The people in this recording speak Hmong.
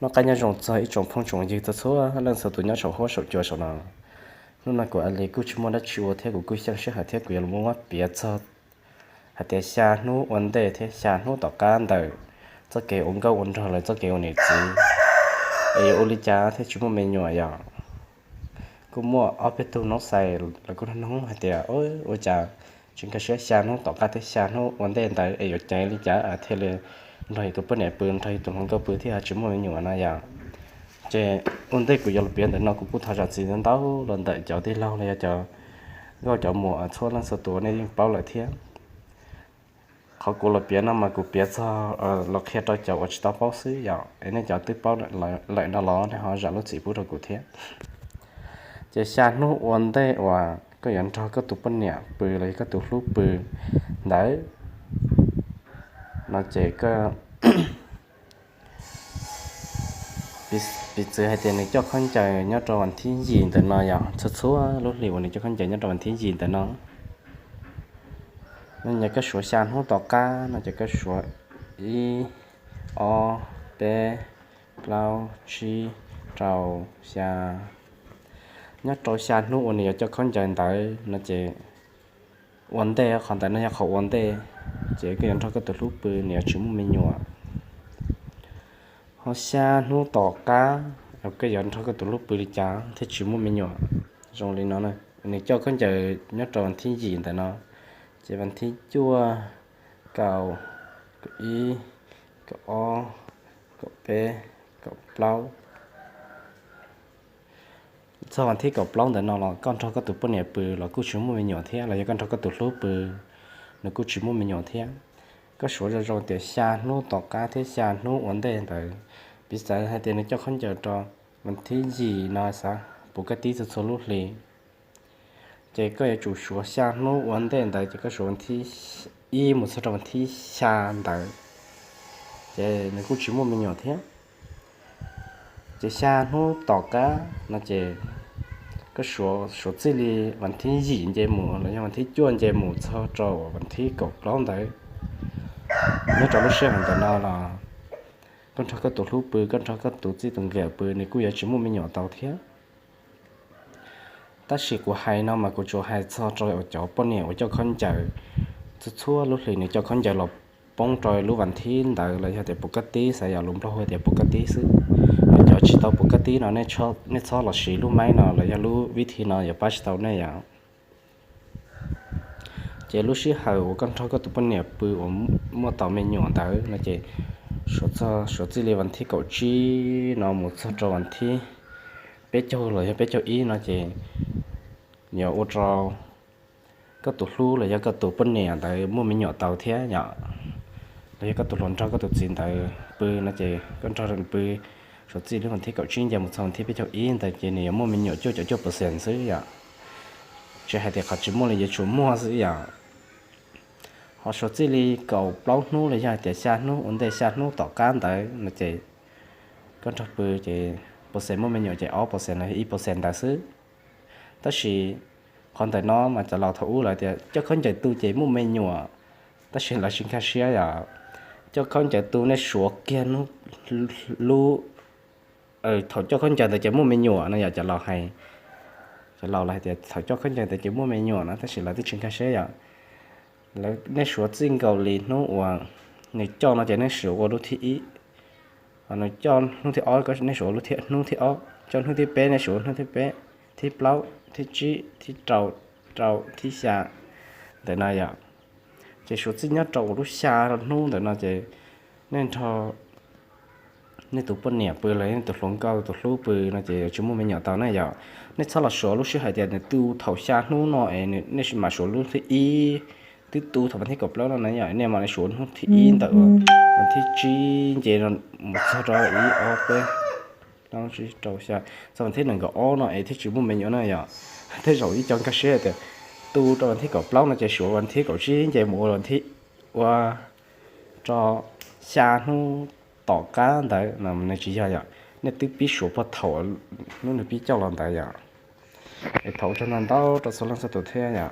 Noj qab nyob zoo txog ib tsoom phooj tsoom ywg txhua txhua leej txhua tus nyob saum huab saum cua saum no. Hnub no kuv Alis kuj tsis muaj dab tsi ua thiab kuv kuj xyeej sij hawm thiab kuv yuav los muab piav txog hais tias xya hnub ua ntej thiab xya hnub tom qab ntawm txoj kev ua nkauj ua nraug los txoj kev ua niam txiv es yuav ua li cas thiaj tsis muaj me nyuam yom. Kuj muaj ob peb tug noob xais los kuj nug hais tias ua cas tsis nkag siab xya hnub tom qab thiab xya hnub ua ntej ntawd es yuav ceev li cas thiaj li nrog yus tus poj niam pw, nrog yus tus hluas nkauj pw thiaj tsis muaj me nyuam no yom. Ces ua ntej kuv yuav los piav ntawm no kuv kuj thov zam txim ntau los ntawm cov tij laug los yog cov nkauj cov muam txhua leej txhua tus nej yeej paub lawm thiab. Qhov kuv los piav no mas kuv piav txog los qhia rau cov uas tsis tau paub xwb yom, es nej cov twb paub lawm no los nej ho zam lub txim pub rau kuv thiab. Ces xya hnub ua ntej uas koj yuav nrog koj tus poj niam pw los yog koj tus hlub pw ntawd no ces piv txwv hais tias nws coj khaub ncaws nyob rau vas thib yim ntawm no yom, txhua txhua lub hlis uas nws coj khaub ncaws nyob rau vas thib yim ntawm no, no yog koj suav xya hnub tom qab no ces koj suav ib, ob, peb, plaub, tsib, rau, xya. Nyob rau xya hnub uas nws yuav coj khaub ncaws ntawd no ces ua ntej, qhov ntawd no yog qhov ua ntej, ces koj yuav nrog koj tus hlub pw nws yuav tsis muaj me nyuam. Ho xya hnub tom qab koj yuav nrog koj tus hlub pw li cas thiaj tsis muaj me nyuam. Zoo li no, nws coj khaub ncaws nyob rau vas thib yim ntawm no, ces vas thib cuaj, kaum, kaum ib, kaum ob, kaum peb, kaum plaub. Txog vas thib kaum plaub ntawm no los koj nrog koj tus poj niam pw los kuj tsis muaj me nyuam thiab, los yog koj nrog koj tus hlub pw nws kuj tsis muaj me nyuam thiab. Koj suav zoo zoo tias xya hnub tom qab thiab xya hnub ua ntej ntawd, piv txwv hais tias nws coj khaub ncaws rau vas thib yim no xav puv kaj tib txhua txhua lub hli, ces koj yuav tsum suav xya hnub ua ntej ntawd ces koj suav vas thib ib mus txog rau vas thib xya ntawd, ces nws kuj tsis muaj me nyuam thiab. Ces xya hnub tom qab no ces koj suav txij li vas thib yim nce mus los yog vas thib cuaj nce mus txog rau vas thib kaum plaub ntawd, nyob rau lub sij hawm ntawm no los koj nrog koj tus hlub pw, koj nrog koj tus txij tus nkawm pw nws kuj yuav tsis muaj me nyuam tau thiab. Tab sis kuv hais no mas kuv tsuas hais txog rau cov poj niam uas coj khaub ncaws, txhua txhua lub hlis nws coj khaub ncaws los poob rau lub vas thib ntawd los yog tias puv kaj tib, xav yog lus Nplog hu tias puv kaj tib xwb. Cov tsis tau puv kaj tib no nej txhob los siv lub maib no los yog lub vib thi no yuav pab tsis tau nej yom. Ces lub sij hawm uas koj nrog koj tus poj niam pw uas muaj tau me nyuam ntawd no ces suav txij li vas thib kaum tsib no mus txog rau vas thib peb caug los yog peb caug ib no ces yuav ua rau koj tus hlub los yog koj tus poj niam ntawd muaj me nyuam tau thiab yom. Los yog koj tus hluas nrog koj tus txiv ntawd pw no ces koj nrog pw suav txij lub vas thib kaum tsib nce mus txog vas thib peb caug ib ntawd ces nws yuav muaj me nyuam cuaj caum cuaj percent xwb yom. Tsis hais tias qhov tsis muaj li yuav tsum muaj xwb yom. Ho suav txij li kaum plaub hnub los yog hais tias xya hnub ua ntej xya hnub tom qab ntawd no ces koj nrog pw ces percent muaj me nyuam ces ob percent los yog ib percent ntawd xwb. Tab sis qhov ntawm no mas cov laus thaum ub lawv tias coj khaub ncaws tu ces muaj me nyuam, tab sis lawv tsis nkag siab yom. Coj khaub ncaws tu nej suav kiag lub, thaum coj khaub ncaws ntawd ces muaj me nyuam no yom, cov laus hais. Cov laus lawv hais tias thaum coj khaub ncaws ntawd ces muaj me nyuam no tab sis lawv twb tsis nkag siab yom. Nej suav txij nkaus li hnub uas nws coj no ces nej suav ua lub thib ib, nws coj hnub thib ob nej suav ua lub thib, hnub thib ob, coj hnub thib peb nej suav ua hnub thib peb, thib plaub, thib tsib, thib rau, rau, thib xya ntawm no yom. Ces suav txij nyob rau lub xya hnub ntawm no ces nej nrog nej tus poj niam pw los nej tus hluas nkauj tus hlub pw no ces tsis muaj me nyuam tau ne yom. Nej txhob los suav lub sij hawm tias nws tu thaum xya hnub no es nej mam suav lub thib ib, twb tu thaum vas thib kaum plaub no na yom, nej mam suav hnub thib ib ntawm vas thib tsib nce mus txog rau ib ob peb plaub tsib rau xya, txog vas thib nees nkaum ob no es thiaj tsis muaj me nyuam na yom. Tej zaum ib co nkag siab tias tu rau vas thib kaum plaub no ces suav vas thib kaum tsib nce mus ua vas thib, ua rau xya hnub tom qab ntawd no nws tsis yog yom. Nej twb pib suav puag thaum hnub nws pib coj los ntawd yom. Es thov ua tsaug ntau ntau rau txhua leej txhua tus thiab yom.